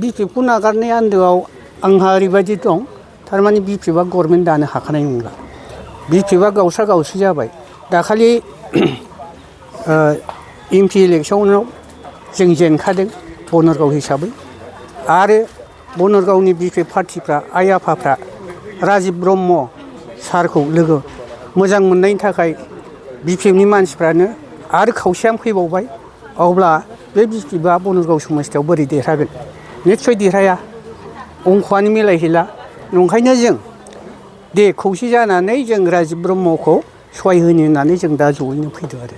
बिपिएफखौ नागारनाय आन्दोआव आंहा ओरैबायदि दं, थारमाने बिपिएफआ गभर्नमेन्ट दानो हाखानाय नंला। बिपिएफआ गावस्रा गावस्रि जाबाय। दाखालि एमपि इलेक्सनाव जों जेनखादों बनरगाव हिसाबै, आरो बनरगावनि बिपिएफ पार्टिफ्रा आइ आफाफ्रा राजिब ब्रह्म सारखौ लोगो मोजां मोननायनि थाखाय बिपिएफनि मानसिफ्रानो आरो खावसेया फैबावबाय। अब्ला बे बिपिएफआ बनरगाव समस्थियाव बोरै देरहागोन? निस्सय देरहाया, अंखआनो मिलायहैला। नंखायनो जों दे खौसे जानानै जों राजिब ब्रह्मखौ सहाय होनो होननानै जों दा जयैनो फैदों आरो।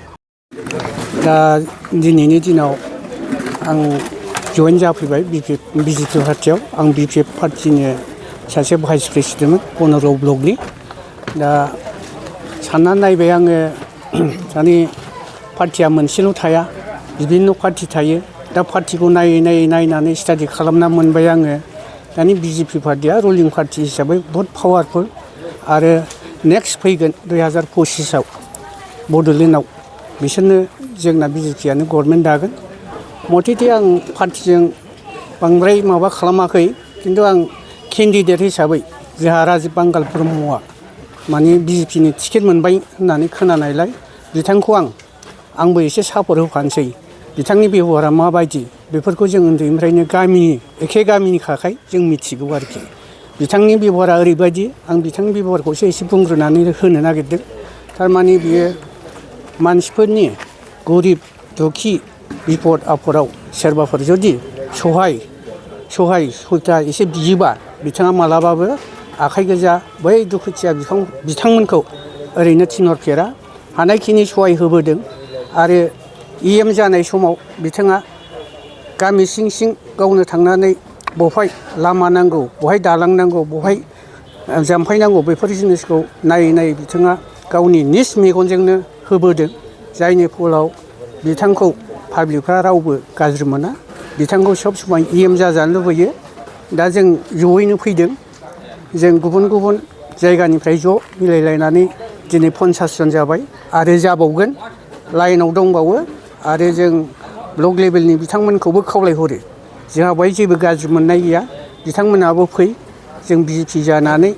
दा दिनैनि दिनाव आं जयेन जाफैबाय बिजेपि पार्टियाव। आं बिपिएफ पार्टिनि सासे भाइस प्रेसिडेन्टमोन बनरगाव ब्लकनि। दा साननानै नायबाय आङो, माने पार्टिया मोनसेल' थाया, बिभिन्न पार्टि थायो। दा पार्टिखौ नायनानै स्टाडि खालामना मोनबाय आङो। दानि बिजेपि पार्टिया रुलिं पार्टि हिसाबै बहुत पावारफुल। आरो नेक्स्ट फैगोन 2025आव बड'लेण्डआव बिसोरनो जोंना बिजेपिआनो गभर्नमेन्ट दागोन। मथेथे आं पार्टिजों बांद्राय माबा खालामाखै, खिन्थु आं केन्डिडेट हिसाबै जोंहा राजिब बांगाल ब्रह्मआ माने बिजेपिनि टिकेट मोनबाय होननानै खोनानायलाय बिथांखौ आंबो एसे सापर्ट होफानोसै। बिथांनि बेबहारा माबायदि बेफोरखौ जों उन्दैनिफ्रायनो एखे गामिनिखाय जों मिथिगौ आरोखि। बिथांनि बेबहारा ओरैबायदि, आं बिथांनि बेबहारखौसो एसे बुंग्रोनानै होनो नागिरदों। थारमाने बियो मानसिफोरनि गरिब दुखि बिपद आफदाव सोरबाफोर जुदि सहाय सहायता एसे बियोबा बिथाङा मालाबाबो आखाइ गोजा बै दुखुथिया बिथांमोनखौ ओरैनो थिनहरफेरा, हानायखिनि सहाय होबोदों। आरो EM जानाय समाव बिथाङा गामि सिं सिं गावनो थांनानै बहाय लामा नांगौ, बहाय दालां नांगौ, बहाय जाम्फै नांगौ, बेफोर जिनिसखौ नायै बिथाङा गावनि निज मेगनजोंनो होबोदों। जायनि फलाव बिथांखौ पाब्लिकफ्रा रावबो गाज्रि मोना, बिथांखौ सब समाय EM जाजानो लुबैयो। दा जों जयैनो फैदों, जों गुबुन गुबुन जायगानिफ्राय ज' मिलायलायनानै दिनै 50 जन जाबाय आरो जाबावगोन, लाइनाव दंबावो। आरो जों ब्लक लेभेलनि बिथांमोनखौबो खावलायहरो, जोंहा बेवहाय जेबो गाज्रि मोननाय गैया, बिथांमोनाबो फै। जों बिजेपि जानानै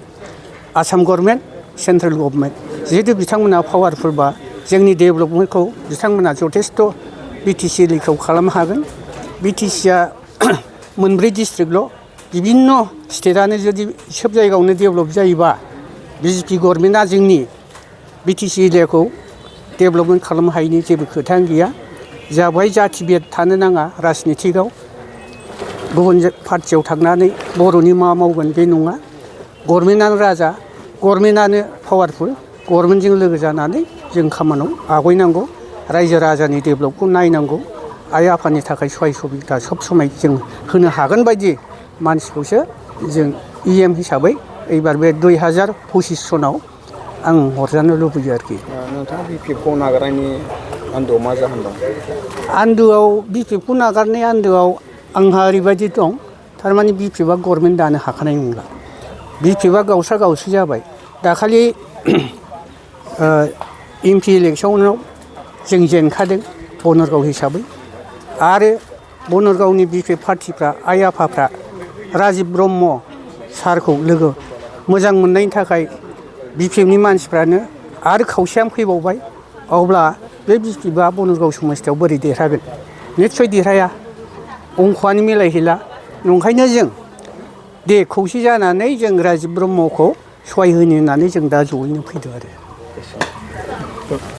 आसाम गभर्नमेन्ट सेन्ट्रेल गभर्नमेन्ट जिहेतु बिथांमोना पावारफुलबा जोंनि डेभेलपमेन्टखौ बिथांमोना जथेस्थ' BTC एरियाखौ खालामनो हागोन। BTCआ मोनब्रै डिस्ट्रिक्टल', बिभिन्न स्टेटआनो जुदि सोब जायगायावनो डेभेलप जायोबा बिजेपि गभर्नमेन्टआ जोंनि BTC एरियाखौ डेभेलपमेन्ट खालामनो हायिनि जेबो खोथायानो गैया। जोंहा बेवहाय जाथि भेद थानो नाङा राजनितिकआव। गुबुन पार्टियाव थांनानै बर'नि मा मावगोन बे नङा। गभर्नमेन्टआनो राजा, गभर्नमेन्टआनो पावारफुल। गभर्नमेन्टजों लोगो जानानै जों खामानियाव आवगायनांगौ, रायजो राजानि डेभेलपखौ नायनांगौ, आइ आफानि थाखाय सहाय सुबिदा सब समाय जों होनो हागोन बायदि मानसिखौसो जों EM हिसाबै एबार बे 2025 सनाव आं हरजानो लुबैयो आरोखि। नोंथाङा बिपिएफखौ नागारनायनि आन्दोआव मा जाहोन दं? आन्दोआव बिपिएफखौ नागारनाय आन्दोआव आंहा ओरैबायदि दं, थारमाने बिपिएफआ गभर्नमेन्ट दानो हाखानाय नंला। बिपिएफआ गावस्रा गावस्रि जाबाय। दाखालि एमपि इलेक्सनाव जों जेनखादों बनरगाव हिसाबै, आरो बनरगावनि बिपिएफ पार्टिफ्रा आइ आफाफ्रा राजिब ब्रह्म सारखौ लोगो मोजां मोननायनि थाखाय बिपिएफनि मानसिफ्रानो आरो खावसेया फैबावबाय। अब्ला बे बिपिएफआ बनरगाव समस्थियाव बोरै देरहागोन? निस्सय देरहाया, अंखआनो मिलायहैला। नंखायनो जों दे खौसे जानानै जों राजिब ब्रह्मखौ सहाय होनो होननानै जों दा जयैनो फैदों आरो।